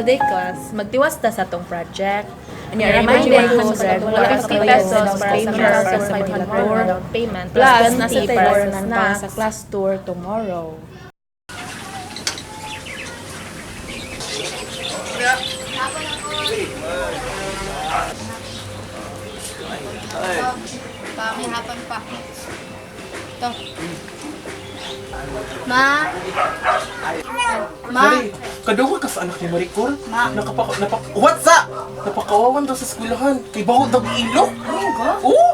Today class, magtiwas ta sa atong project. Nya, Reminder reminder ko, 150 pesos para sa 1,500 tour. down payment. Plus, Plus, nasa 20 tayo para sa para snacks. sa class tour tomorrow. Pami hapon pa. To. Ma. Ma. Mari, kadugo ka sa anak ni Maricor? Ma. Nakapaka, napak, what's up? Napakawawan daw sa eskwelahan. Kay baho daw ilok. Oo.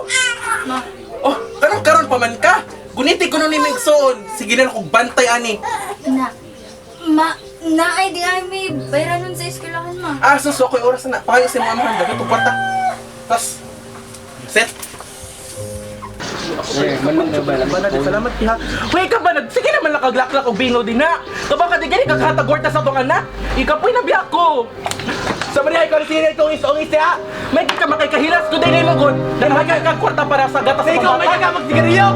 Ma. Oh, kanang karon pa man ka. Guniti ko nun ni Megsoon. Sige na kog bantay ani. Na. Ma. Na ay di ay may bayaran nun sa eskwelahan, ma. Ah, sus, ako'y oras na. Pahayo sa mga amahan. Dagat og kwarta. Tas, set. Banad, salamat ha. Uy, ka ba nag sige naman nakaglaklak og bino din na. Kabang ka di gani kakatagorta sa tong anak. Ikapoy na biya ko. Sa Maria ikaw sino itong isong isa. May ka makikahilas ko din mo gud. Dahil ka kwarta para sa gatas sa Ikaw may pambata. ka magsigarilyo!